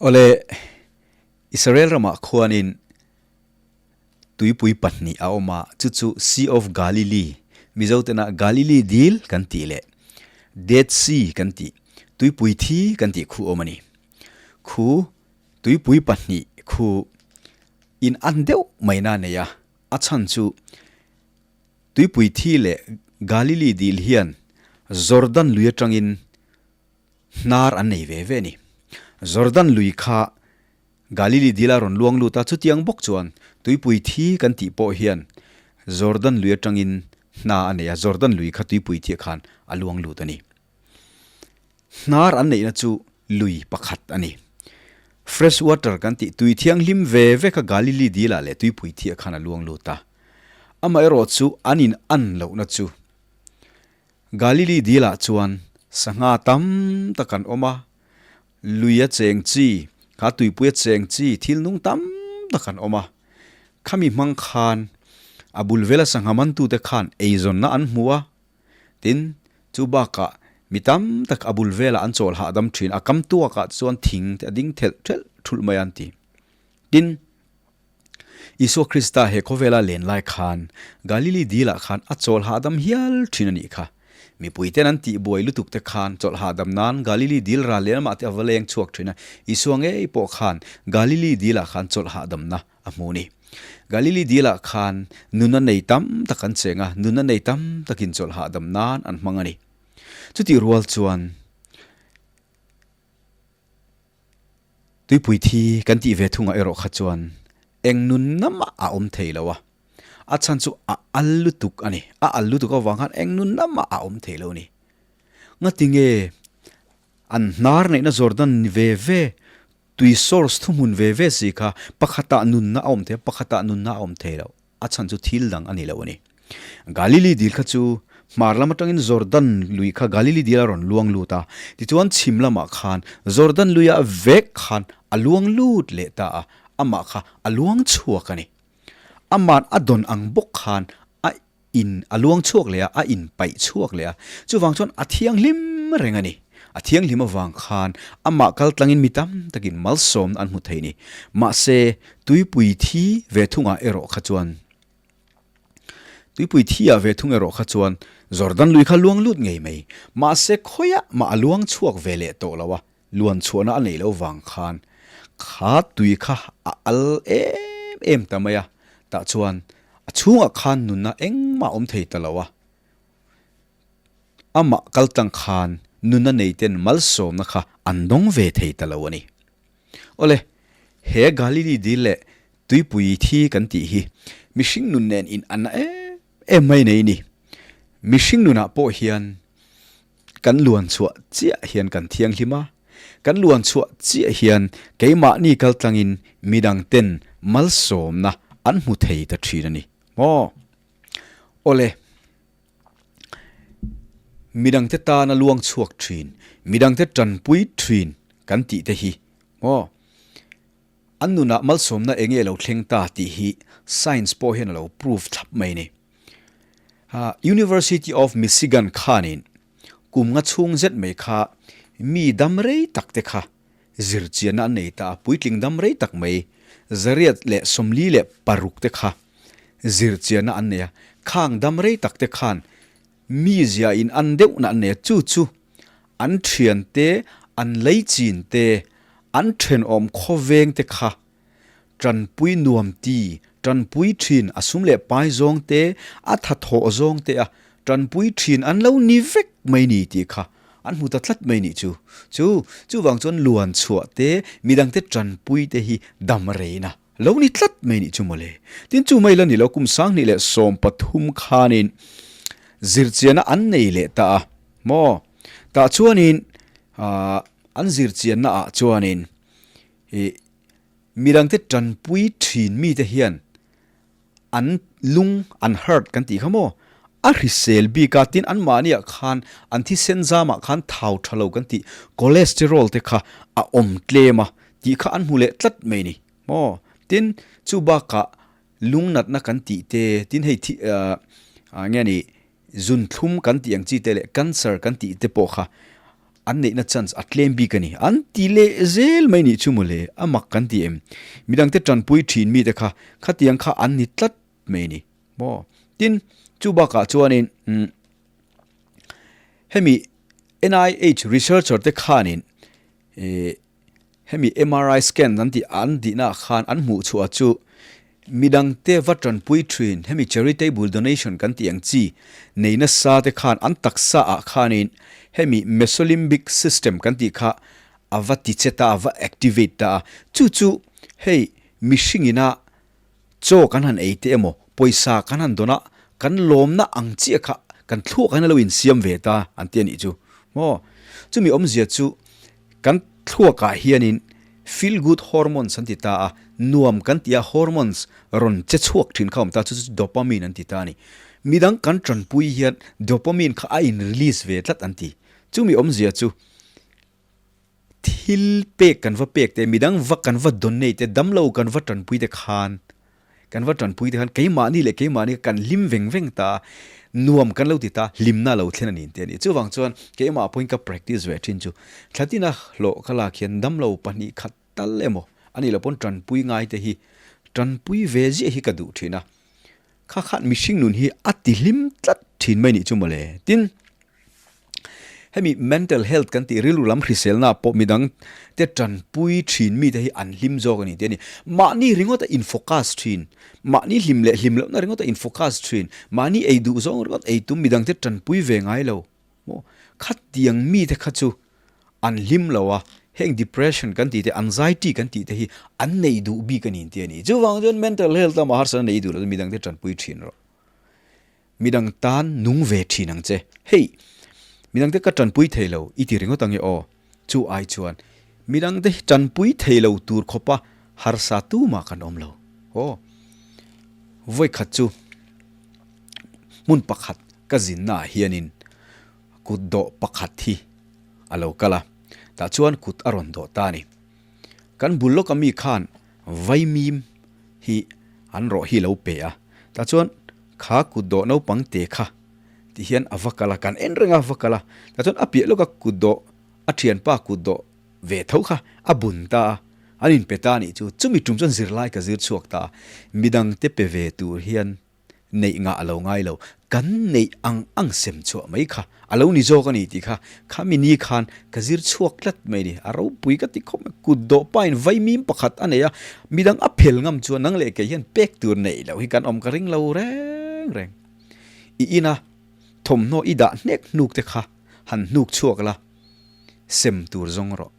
Awle, Israel ramah khuanin tuipui pahnih a awm a, chu chu Sea of Galilee, Mizo tena Galilee Dil kan tih leh Dead Sea kan tih, tuipui thi kan tih khu awm a ni. Khu tuipui pahnih khu in an deuh mai na nei a, a chhan chu tuipui thi leh Galilee Dil hian Jordan lui atangin Hnar an nei ve ve a ni. Jordan lui kha Galili dila rawn luang lut a, chutiang bawk chuan tuipui thi kan tih pawh hian Jordan lui atangin hna a nei a, Jordan lui kha tuipui thiah khan a luang lut a ni. Hnar an neihna chu lui pakhat a ni. Fresh water kan tih tui thianghlim ve ve kha Galili dilah leh tuipui thiah khan a luang lut a. Amaherawhchu an in an lohna chu Galili dilah chuan sangha tam tak an awm a, lui a cheng chi, kha tuipui a cheng chi thil nung tam tak an awm a. Khami hmang khan a bul vela sangha mantute khan eizawnna an hmu a, tin, chu bakah mi tam tak a bul velah an chawl hahdam thin, a kam tuakah chuan thing te a ding thelh thelh thulh mai a an ti. Tin. Isua Krista he khawvela len lai khan Galili dilah khan a chawl hahdam hial thin a nih kha. Mipuiten an tih buai lutuk te khan chawlh hahdam nan Galili dil ral leh lamah te a va leng chhuak thin a, Isua ngei pawh khan Galili dilah khan chawlh hahdamna a hmu a ni. Galili dilah khan nuna nei tam tak an cheng a, nuna nei tam takin chawlh hahdam nan an hmang a ni. Chutih rual chuan. Tuipui thi kan tih ve thungah erawh kha chuan eng nun namah a awm thei lo a, a chhan chu a al lutuk a ni. A al lutuk avang khan eng nun namah a awm thei lo a ni. Ngatinge an hnar neihna Jordan ni ve ve, tui source thuhmun ve ve si kha pakhatah nunna a awm thei a, pakhatah nunna a awm thei lo. A chhan chu thil dang a ni lo a ni. Galili dil kha chu hmar lam atangin Jordan lui kha Galili dil a rawn luang lut a, tichuan chhim lamah khan Jordan luia vek khan a luang lut leh ta a, amah kha a luang chhuak a ni. Ama'n a dawn ang bawk khan a in a luang chhuak leh a, a in paih chhuak leh a, chuvang chuan a thianghlim reng a ni. A thianghlim avang khan amah kal tlangin mi tam takin malsawmna an hmu thei ni. Mahse, tuipui thi ve thungah erawh kha chuan Tuipui thi ah ve thung erawh kha chuan Jordan lui kha luang lut ngei mai. Mahse, khawiah mah a luang chhuak ve leh tawh lo a, luan chhuahna a neih loh vang khan kha tui kha a al em em ta mai a. Tah chuan a chhungah khan nunna engmah a awm thei ta lo a. Amah kaltlang khan nuna neiten malsawmna kha an dawng ve thei ta lo a ni. Awle, he Galili dil leh tuipui thi kan tih hi mihring nun nen in anna em em mai nei ni. Mihring nunah pawh hian kan luan chhuah chiah hian kan thianghlim a, kan luan chhuah chiah hian keimahni kaltlangin midangten malsawmna an hmu thei ta thin a ni maw? Awle. Midangte tana luang chhuak thin, midangte tanpui thin kan tih te hi maw? An nunah malsawmna eng nge lo thleng ta tih hi science pawh hian a lo prove thlap mai a ni. University of Michigan khanin kum nga chhung zet mai kha mi dam rei tak te kha zirchianna an nei ta a, puitling dam rei tak mai 146 te kha zirchianna an nei a, khang dam rei tak te khan mi zia in an deuhna an nei a, chu chu an thian te, an lei chin te, an thenawm khawveng te kha tanpui nuam ti, tanpui thin a sum leh pai zawng te, a thathawh zawng te a tanpui thin an lo ni vek mai ni tih kha an hmu ta tlat mai nih chu. Chu, chuvang chuan luan chhuah te, midangte tanpui te hi dam reina lo ni tlat mai nih chu mawle. Tin chu mai la ni lo kum 2013 khanin zirchianna an nei leh ta a maw? Tah chuanin ah an zirchianna ah chuanin ih midangte tanpui thin mite hian an lung an heart kan tih kha maw? A hrisel bik a, tin anmahniah khan an thisen zamah khan thau tha lo kan tih cholesterol te kha a awm tlem a tih kha an hmu leh tlat mai ni maw? Tin chu bakah lung natna kan tih te tin hei thi ah nge ni zunthlum kan tih ang chi te leh cancer kan tih te pawh kha. An neihna chance a tlem bik a ni. An ti leh zel mai nih chu mawle, a mak kan ti em? Midangte tanpui thin mite kha khatiang kha an ni tlat mai a ni maw? Tin, chu bakah chuanin umm hemi NIH researcher te khanin eh Hemi MRI scan an tih an tihnaah khan an hmuh chhuah chu midangte va tanpui thin hemi charitable donation kan tih ang chi nei nasa te khan an taksa ah khanin hemi mesolimbic system kan tih kha a va ti che ta a va activate ta a chu chu hei mihring ina chaw kan han ei te emaw pawisa kan han dawn a kan lawmna ang chiah kha kan thluak hian a lo insiam ve ta an ti a nih chu maw chumi awmzia chu Kan thluakah hianin feel good hormones an ti ta a, nuam kan tih a hormones rawn che chhuak thin kha awm ta, chu chu dopamine an ti ta a ni. Midang kan tanpui hian dopamine kha a in release ve tlat an ti. Chumi awmzia chu thil pek kan va pek te, midang va kan va donate te, damlo kan va tanpui te khan Kan va tanpui te khan keimahni leh keimahni kha kan hlim veng veng ta a, nuam kan lo ti ta, hlimna lo thlen a ni tih a ni. Chuvang chuan keimah pawhin ka practice ve thin chu thlatina hlawh ka lak hian damlo 2 khat tal emaw a nih loh pawn tanpui ngai te hi tanpui ve ziah hi ka duh thin a, kha khan mihring nun hi a ti hlim tlat thin mai nih chu mawle. Tin. Hemi mental health kan tih rilru lam hriselna pawh midang te tanpui thin mite hi an hlim zawk a ni tih a ni. Mahni ringawta in focus thin, mahni hlim leh hlim lohna ringawta in focus thin, mahni ei duh zawng ringawt ei tum midang te tanpui ve ngai lo maw? Khatiang mite kha chu an hlim lo a, heng depression kan tih te, anxiety kan tih te hi an nei duh bik a ni tih a ni. Chuvang chuan mental health lama harsatna nei duh lo chu midang te tanpui thin rawh. Midang tan nung ve thin ang che. Hei! Midangte ka tanpui thei lo i ti ringawt ange aw. Chu ai chuan midangte hi tanpui thei lo tur khawpa harsa tumah kan awm lo. Aw. Vawikhat chu hmun pakhat ka zinnaah hianin kut dawh pakhat hi a lo kal a, tah chuan kut a rawn dawh ta a ni. Kan bul lawka mi khan vaimim hi an rawh hi lo pe a, tah chuan Kha kut dawh naupang te kha ti hian a va kal a, kan en reng a va kal a, tah chuan a piah lawka kut dawh a thianpa kut dawh ve tho kha a bun ta a, an inpe ta a nih chu, chumi tum chuan zirlai ka zir chhuak ta a, midang te pe ve tur hian neih ngah a lo ngai lo, kan neih ang ang sem chhuah mai kha A lo ni zawk a ni tih kha khami ni khan ka zir chhuak tlat mai a ni. A ropui ka ti khawp mai. Kut dawh pain vaimim pakhat a nei a, midang a phel ngam chuan nang leh kei hian pek tur neih loh hi kan awm ka ring lo reng reng. I ina thawmhnaw i dah hnek hnuk te kha han hnuk chhuak la, sem tur zawng rawh.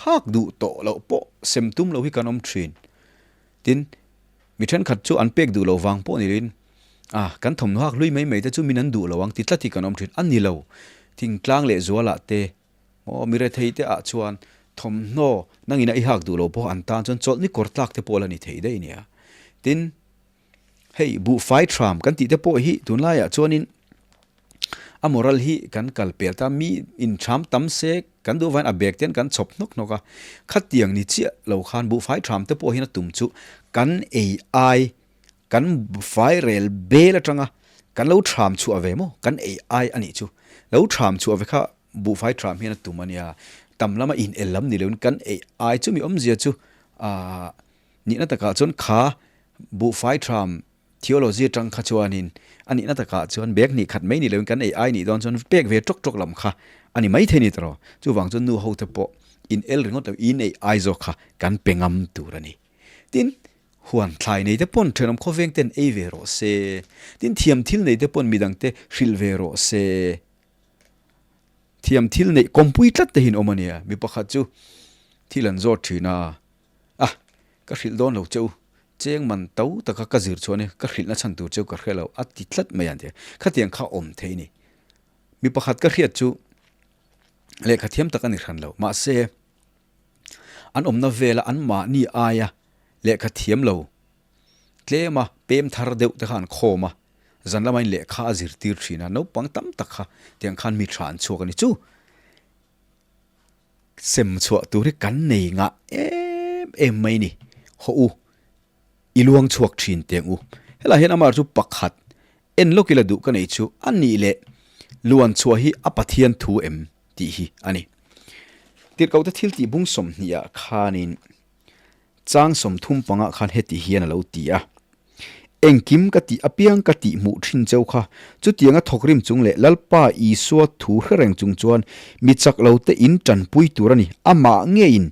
Hak duh tawh loh pawh sem tum lo hi kan awm thin. Tin, mi thenkhat chu an pek duh loh vang pawh ni loin, Ah, kan thawmhnaw hak hlui mai mai te chu min an duh lo ang ti tlat hi kan awm thin. A ni lo. Thingtlang leh zualah te, aw, mi rethei te ah chuan thawmhnaw nangin a i hak duh loh pawh an tan chuan chawlhni kawr tlak te pawh la ni thei daih nia. Tin, hei buhfai thram kan tih te pawh hi tunlaiah chuanin A moral hi kan kal pel ta, mi inthram tam se kan duh avangin a bag te kan chhawp hnawk hnawk a, khatiang ni chiah lo khan buhfai thram te pawh hian a tum chu kan ei ai, kan fai rel bel atanga kan lo thram chhuah ve maw, kan ei ai a nih chu, lo thram chhuah ve kha buhfai thram hian a tum a nia, tam lama in el lam ni loin kan ei ai chumi awmzia chu aah nihna takah chuan kha buhfai thram Theology atang kha chuanin a nihna takah chuan bag hnih khat mai ni loin kan ei ai nih dawn chuan pek ve tawk tawk lam kha a ni maithei ni tawh. Chuvang chuan nu ho te pawh in el ringawt lo in ei ai zawk kha kan pe ngam tur a ni. Tin, huan thlai nei te pawn thenawm khawveng ten ei ve rawh se. Tin, thiam thil nei te pawn midang te hrilh ve rawh se. Thiam thil neih kawmpui tlat te hi an awm a nia. Mi pakhat chu thil an zawt thin a. A, ka hrilh dawn lo che u, cheng man to taka ka zir chuan ka hrilhna chhan tur cheu ka hre lo, a ti tlat mai ang ti. Khatiang kha awm thei ni. Mi pakhat ka hriat chu lehkha thiam tak a ni hran lo, mahse an awmna vela an mahni aia lehkha thiam lo tlema pem thar deuh te kha an khawm a, zan lama in lehkha a zirtir thin a, naupang tam tak kha tiang khan mi tha an chhuak a ni. Chu Sem chhuah tur hi kan nei ngah em em mai ni. Haw u, i luang chhuak thin teng u. Helai hian amah chu pakhat en lawk ila duh ka nei chu a nih leh luan chhuah hi a Pathian thu em? tih hi a ni. Tirhkohte thiltih bung sawmhnihah khanin chang 35 khan heti hian a lo ti a, Engkim ka tih apiang ka tih hmuh thin cheu kha, chutianga thawkrim chung leh Lalpa Isua thu hre reng chung chuan mi chak lo te in tanpui tur a ni, amah ngeiin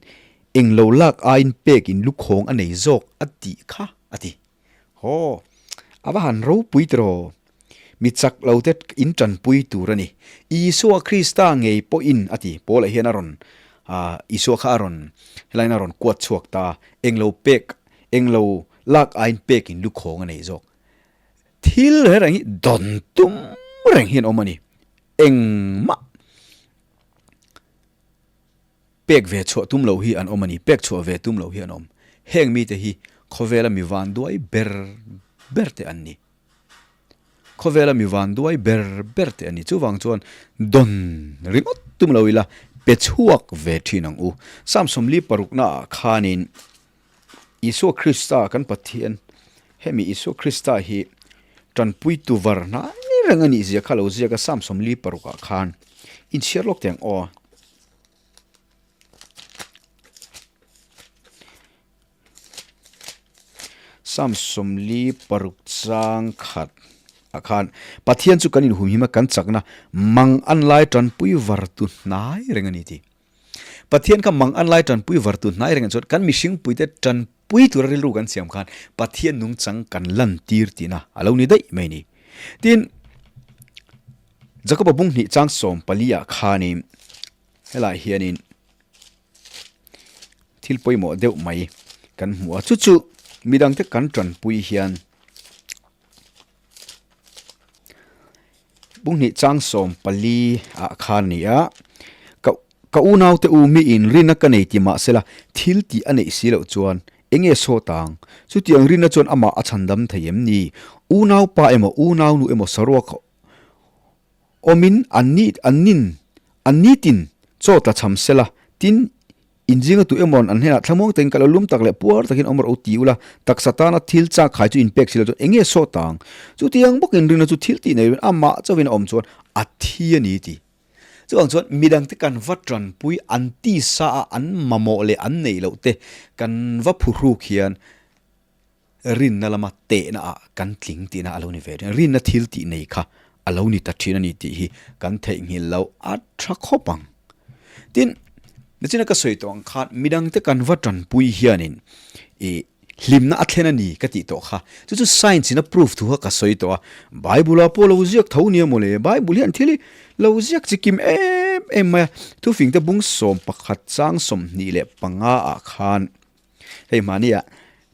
eng lo lak aiin pek in lukhawng a nei zawk a tih kha a ti. Haw, a va han ropui tiraw? Mi chak lo te in tanpui tur a ni. Isua Krista ngei pawhin a ti. Paula hian a rawn, Isua kha a rawn, helaiin a rawn kuat chhuak ta, eng lo pek, eng lo lak aiin pek in lukhawng a nei zawk. Thil reng reng hi dawn tum reng hian awm a ni. Engmah pek ve chhuah tum lo hi an awm a ni, pek chhuah ve tum lo hi an awm. Heng mite hi khawvela mi vanduai ber ber te an ni. Khawvela mi vanduai ber ber te an ni. Chuvang chuan dawn ringawt tum lo ila pe chhuak ve thin ang u. Psalm 46 ah khanin Isua Krista kan Pathian, hemi Isua Krista hi tanpuitu var hnai reng a nih zia kha lo ziak a Psalm 46 ah khan inchhiar lawk teh ang aw. Psalm 46 chang khat ah khan Pathian chu kan inhumhim a kan chakna mang an lai tanpui var tu hnai reng a ni tih. Pathian kha mang an lai tanpui var tu hnai reng chuan kan mihring puite tanpui tura rilru kan siam khan Pathian nungchang kan lan tir tihna a lo ni daih mai ni. Tin, Jakoba bung hnih chang 14 ah khanin helai hianin thil pawimawh deuh mai kan hmu a, chu chu midangte kan tanpui hian bung hnih chang 14 ah khan a ni a, ka ka unaute u mi inrinna ka nei ti mahsela thil tih a neih si loh chuan eng nge saw tang? Chutiang rinna chuan amah a chhandam thei em ni? Unaupa emaw unaunu emaw saruak Awmin an ni an nin an nitin chaw tla cham sela, tin, inzinga tu emawn an hnenah thlamuang takin kal a lum tak leh puar takin awm rawh u ti ula, taksa tana thil chak khai chu inpek si lo chuan eng nge saw tang? Chutiang bawkin rinna chu thil tih nei lovin amah chauhin a awm chuan a thi a ni ti. Chuvang chuan midangte kan va tanpui an tisa a an mamawh leh an neih loh te kan va phuhruk hian Rinna lama tehna ah kan tling tihna a lo ni ve thin. Rinna thil tih nei kha a lo ni ta thin a ni tih hi kan theihnghilh lo a tha khawp ang. Tin, nichina ka sawi tawh ang khan midangte kan va tanpui hianin ih hlimna a thlen a ni ka tih tawh kha. Chu chu science in a proof thu kha ka sawi tawh a. Bible ah pawh lo ziak tho nia mawle. Bible hian thil hi lo ziak chi kim em em mai a. Thufingte bung 11 chang 25 ah khan Hei hmahnia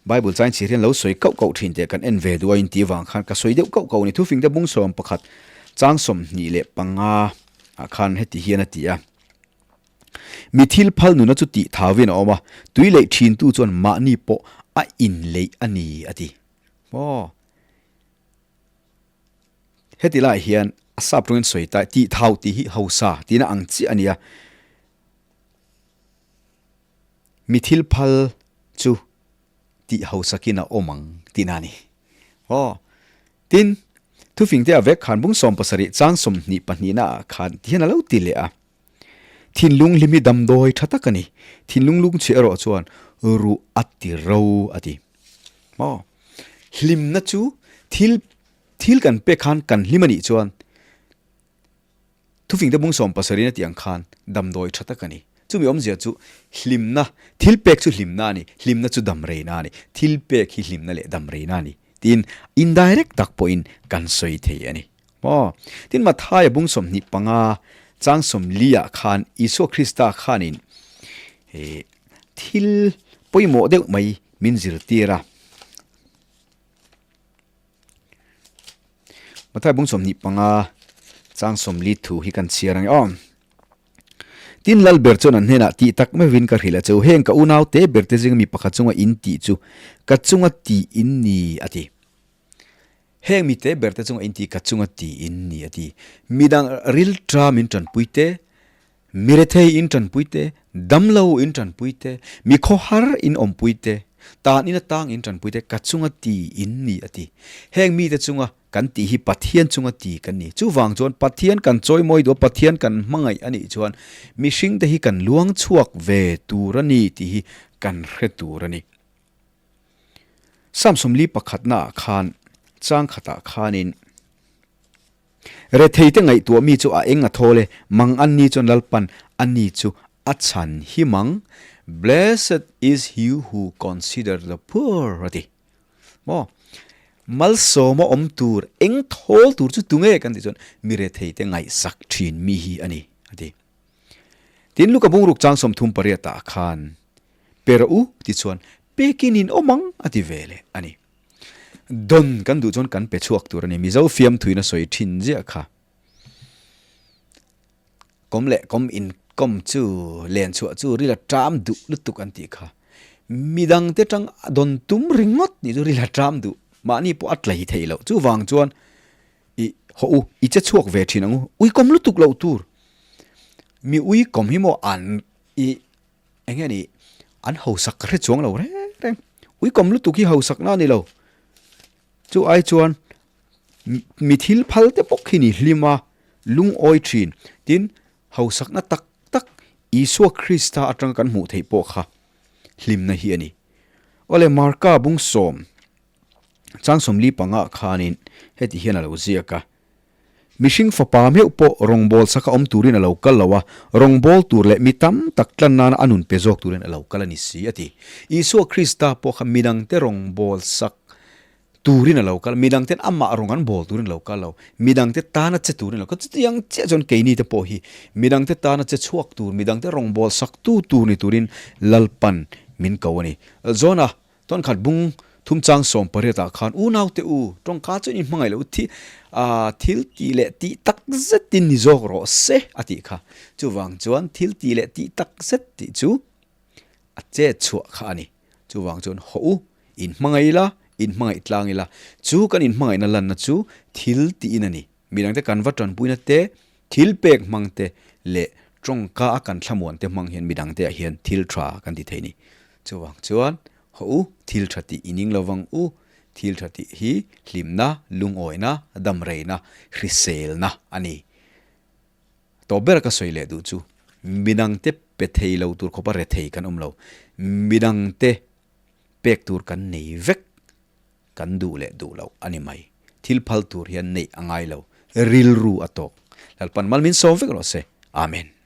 Bible chain chhir hian lo sawi kauh kauh thin teh kan en ve duh a inti vang khan ka sawi deuh kauh kauh a ni. Thufingte bung 11 chang 25 ah khan heti hian a ti a, Mi thil phal nuna chu tih thauin a awm a, tui leih thintu chuan mahni pawh a inleih a ni a ti. Aw. Heti laiah hian a sap tawngin sawi ta tih thau tih hi hausa tihna ang chiah a ni a. Mi thil phal chu tih hausakin a awm ang tihna a ni. Aw. Tin, thufingte a vek khan bung 70 chang 22 ah khan ti hian a lo ti leh a. Thinlung hlim hi damdawi tha tak a ni. Thinlung lungchhi erawh chuan ruh a ti ro a ti. Aw. Hlimna chu thil thil kan pek khan kan hlim a nih chuan Thufingte bung 70 a tih ang khan damdawi tha tak a ni. Chumi awmzia chu hlimna, thil pek chu hlimna a ni, hlimna chu damreina a ni, thil pek hi hlimna leh damreina a ni tiin indirect tak pawhin kan sawi thei a ni. Maw? Tin Mathaia bung 25 chang 40 ah khan Isua Krista khanin thil pawimawh deuh mai min zirtir a. Mathai bung 25 chang 40 thu hi kan chhiar ang e aw. Tin lal ber chuan an hnenah tih tak meuhin ka hrilh a cheu heng ka unau te ber te zinga mi pakhat chunga in tih chu ka chunga tih in ni a ti. Heng mi te ber te chunga in tih ka chunga tih in ni a ti. Midang rilṭam in ṭanpui te, mi rethei in ṭanpui te, damlo in ṭanpui te, mi khawhar in awmpui te, tan in atang in ṭanpui te ka chunga tih in ni a ti. Heng mite chunga. Kan tih hi Pathian chunga ti kan ni. Chuvang chuan Pathian kan chawimawi duh a, Pathian kan hmangaih a nih chuan mihringte hi kan luang chhuak ve tur a ni tih hi kan hre tur a ni. Psalm 41 naah khan chang khatah khanin Retheite ngaihtuah mi chu a eng a thawl e, mang an ni chuan Lalpan a ni chu a chhan hi mang, Blessed is he who consider the poor a ti. Maw? Malsawma awm tur, eng thawl tur chu tunge kan tih chuan mi retheite ngaihsak thin mi hi a ni a ti. Tin, Luka bungruk chang 38 ah khan pe rawh u ti chuan pekin in awm ang a ti ve leh a ni. Don kan duh chuan kan pe chhuak tur a ni. Mizo fiamthuin a sawi thin ziah kha. Kawm leh kawm inkawm chu len chhuah chu rila ṭam duh lutuk an tih kha. Midangte ṭang don tum ringawt nih chu rila ṭam duh. Mahni pawh a tlei theih loh. Chuvang chuan i haw u, i che chhuak ve ṭhin ang u. Uikawm lutuk loh tur. Mi uikawm hi maw an i Eng nge ni an hausak ka hre chuang lo reng reng. Uikawm lutuk hi hausak na a ni lo. Chu ai chuan mi thil phal te bawk hi ni hlim a, lungawi thin. Tin, hausakna tak tak Isua Krista atanga kan hmuh theih pawh kha hlimna hi a ni. Awle Marka bung sawm chang 45 khanin heti hian a lo ziak a. Mihring fapa meuh pawh rawngbâwl saka awm turin a lo kal lo a, rawngbâwl tur leh mi tam tak tlan nana a nun pe zawk turin a lo kal a ni si, a ti. Isua Krista pawh kha midangte rawngbâwl sak turin a lo kal, midangten amah rawng an bâwl turin a lo kal lo, midangte tana che turin a lo kal. Chutiang chiah chuan keini te pawh hi midangte tana che chhuak tur, midangte rawngbâwl saktu tur ni turin Lalpan min ko a ni. Zona Tawnkhat bung thum chang 18 ah khan unaute u tawngka chuan in hmangaih loh thi ah thil tih leh tih tak zetin ni zawk rawh se a tih kha. Chuvang chuan thil tih leh tih tak zet tih chu a chet chhuah kha a ni. Chuvang chuan haw u, in hmangaih ila, in hmangaih tlang ila. Chu kan in hmangaihna lanna chu thil tiin a ni. Midangte kan va tanpuina te, thil pek hmang te leh tawngka a kan thlamuan te hmang hian midangte ah hian thil tha kan ti thei a ni. Chuvang chuan, haw u, thil tha tih i ning lovang u, thil tha tih hi hlimna, lungawina, damreina, hriselna a ni. Tawp bera ka sawi leh duh chu, midangte pe thei lo tur khawpa rethei kan awm lo, midangte pek tur kan nei vek, kan duh leh duh loh a ni mai. Thil phal tur hian neih a ngai lo, rilru a tawk. Lalpan mal min sawm vek rawh se. Amen.